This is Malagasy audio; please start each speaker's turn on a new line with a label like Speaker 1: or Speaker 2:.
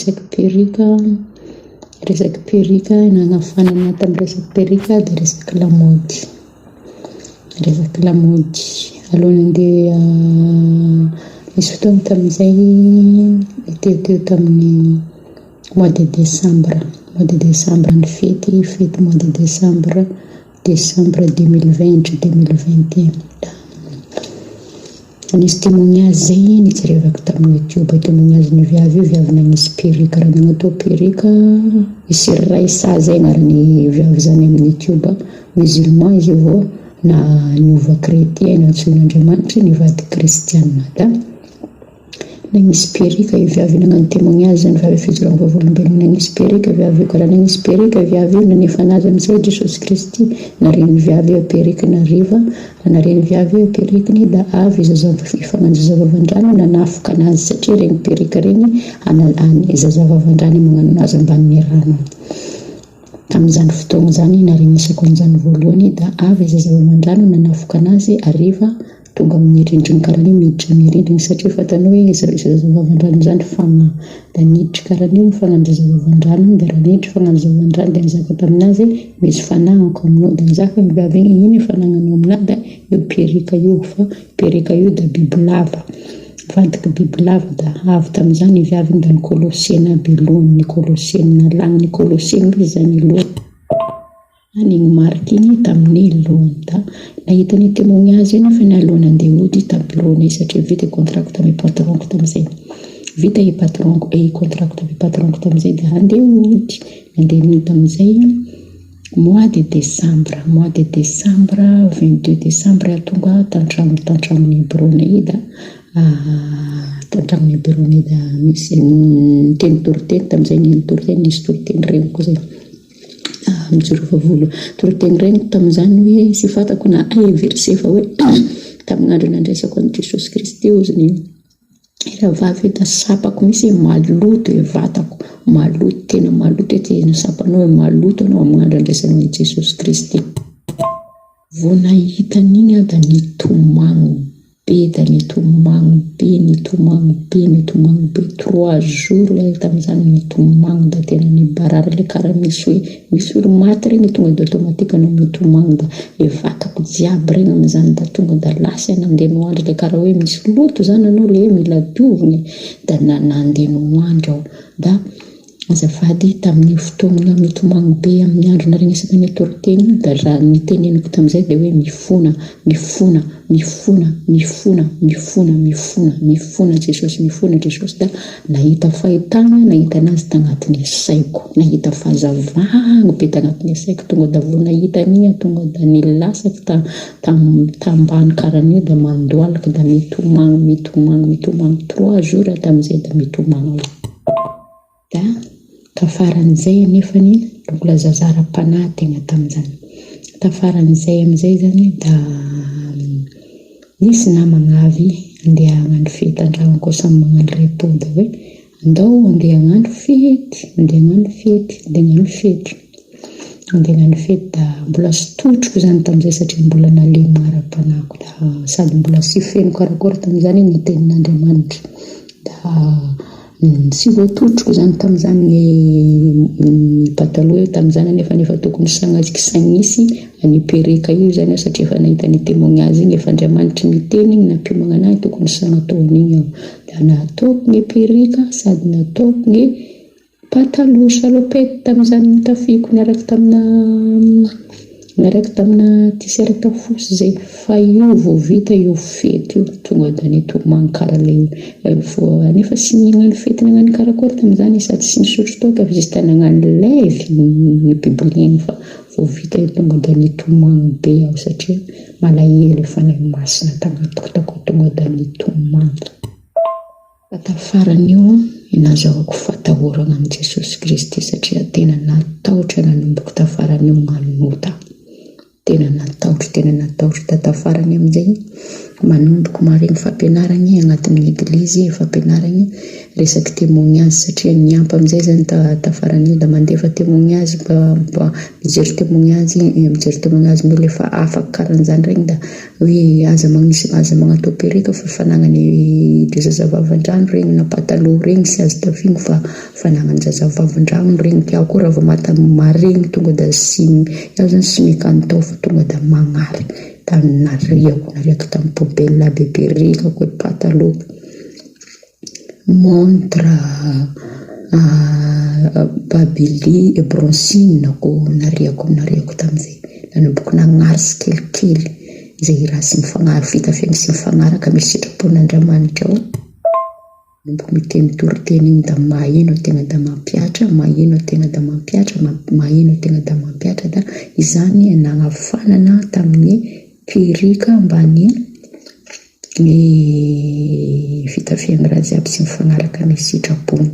Speaker 1: Resaky perruque, resaky perruque nanafanana tamin'ny resaky perruque dia resaky lamaody, resaky lamaody. Alohan'ny handeha nisy fotoana tamin'izay teoteo tamin'ny mois de décembre, mois de décembre ny fety, fety mois de décembre, décembre 2020 2021. Nisy témoignage zay nijerevako tamin'ny youtube, témoignage ny viavy io, viavy nagnisy perruque, raha nagnatao perruque, isy Raissa zay agnaran'ny viavy zany amin'ny youtube, musulman izy io vao na niova chrétien nantsoin'Andriamanitra nivady kristiana, da nagnisy perruque io viavy io, nagnano témoignage zany viavy fijoroana vavolombelona, nagnisy perruque viavy io, karaha nagnisy perruque viavy io nanefa anazy amizay Jesosy Kristy, naregny viavy io perruque nariva, naregny viavy io perruque da avy zaza ifagnanjo nanafoka anazy satria regny perruque regny zaza vavandrano magnano anazy ambanin'ny rano. Tamin'izany fotoagna zany naregnesako an'izany voalohany, da avy zaza vavandrano nanafoka anazy ariva tonga amin'ny rindriny karaha io, miditra amin'ny rindriny satria fantany hoe zaza vavandrano zany fagnahy, da niditry karaha io fagnano zaza vavandrano, da raha niditry fagnano zaza vavandrano da nizaka taminazy misy fanagnako aminao, da nizaka ny viavy igny ino fanagnanao aminahy, da io perruque io, fa perruque io da bibilava mivadiky bibilava, da avy tamin'izany viavy igny da nikolosena aby lohany, nikolosena nalagna nikolosena izy zany lohany igny mariky igny tamin'ny lohany. Da nahita ny témoignage io nefa alohan'ny handeha hody tamin'ny bureau-nay satria vita contrat tamin'ny patron-ko tamin'izay, vita i patron-ko i contrat tamin'ny patron-ko tamin'izay, da handeha hody, nandeha nody tamin'izay mois de décembre, mois de décembre 22 décembre tonga tantrano tantranon'ny bureau-nay, da tantragnon'ny bureau-nay da misy niteny toriteny tamin'izay, nino toriteny, nisy toriteny regniko zay mijoro vavolo toriteny regniko tamin'izany hoe sy fantako na ay verset fa hoe tamin'ny andro nandraisako an'i Jesosy Kristy ozy ny rahavavy io da sapako misy maloto e vatako, maloto, tena maloto e, tena sapanao hoe maloto anao amin'ny andro andraisanao an'i Jesosy Kristy. Vao nahita an'igny aho da nitomagny be, da nitomagny be, nitomagny be, nitomagny be, 3 jours aho tamin'izany nitomagny, da tena nibarary le karaha misy hoe misy olo maty regny tonga de automatique anao mitomagny, da e vatako jiaby regny amin'izany da tonga da lasa nandeha noandry le karaha hoe misy loto zany anao le hoe mila diovigny, da nandeha noandry aho. Da azafady, tamin'ny fotoagna mitomagny be amin'ny andro naregnesako ny toriteny, da raha niteneniko tamin'izay dia hoe mifona, mifona, mifona, mifona, mifona, mifona, mifona Jesosy, mifona Jesosy. Da nahita fahitana, nahita anazy tagnatin'ny saiko, nahita fahazavagna be tagnatin'ny saiko, tonga da vao nahita an'igny tonga da nilasaky ta tambany karaha da mandoaliky, da mitomagny, mitomagny, mitomagny, 3 jours tamin'izay da mitomagny. Da tafaran'izay anefany mbola zaza ara-panahy tegna tamin'izany, tafaran'izay amizay zany da nisy namagna avy andeha hagnano fety an-tragno koa, samy magnano repos, da hoe andao andeha hagnano fety, andeha hagnano fety, andeha hagnano fety, andeha hagnano fety. Da mbola sy totroko zany tamin'izay satria mbola nalemy ara-panahiko, da sady mbola sy feno karakory tamin'izany ny tenin'Andriamanitra, da tsy voatotroko zany tamin'izany ny pataloha io tamin'izany, nefa nefa tokony sagnaziky sagnisy any perruque io zany aho satria efa nahita ny témoignage igny, efa Andriamanitra niteny igny nampiomagna anahy, tokony sagnatao an'igny aho. Da nataoko ny perruque sady nataoko ny pataloha salopette tamin'izany nitafiko niaraka tamina niaraka tamina t-shirt fotsy zay. Fa io vao vita io fety io tonga da nitomagny karaha le nefa sy nihagnano fety nagnano karakory tamin'izany sady tsy nisotro toaka fa juste nagnano live ny publiena, fa vao vita io tonga da nitomagny be aho satria malahelo Fanahy Masina tagnatiko takao, tonga da nitomagny. Fa tafaran'io nazahoako fatahorana amin'i Jesosy Kristy satria tena natahotra nanomboka tafaran'io manota, tena natahotra, tena natahotra. Da tafarany amin'izay Manomboko maregny fampianaragny agnatin'ny eglizy, fampianaragny resaky témoignage satria niampy amizay zany tafaran'io da mandefa témoignage mba mijery témoignage, mijery témoignage-n'olo efa afaka karan'izany regny da hoe aza magnisy, aza magnatao perruque fa fanagnany zazavavin-drano regny na pataloha regny sy azo tafigny fa fanagnan-jazavavin-drano regny. Iaho koa raha vao mahita maregny tonga da sy, iaho zany sy mikantao fa tonga da magnary. Da nariako, nariako tamin'ny poubelle aby perruque-ko, pataloha, montre, babili, brushing-ko, nariako, nariako tamin'izay. Nanomboko nagnary tsikelikely izay raha sy mifagnaraka, fitafiana sy mifagnaraka misy sitrapon'Andriamanitra ao. Nanomboka miteny toriteny igny da maheno tegna da mampihatra, maheno tegna da mampihatra, maheno tegna da mampihatra da izany nagnafanana tamin'ny perruque ambany ny fitafiana raha jiaby tsy mifagnaraka amin'ny sitrapony.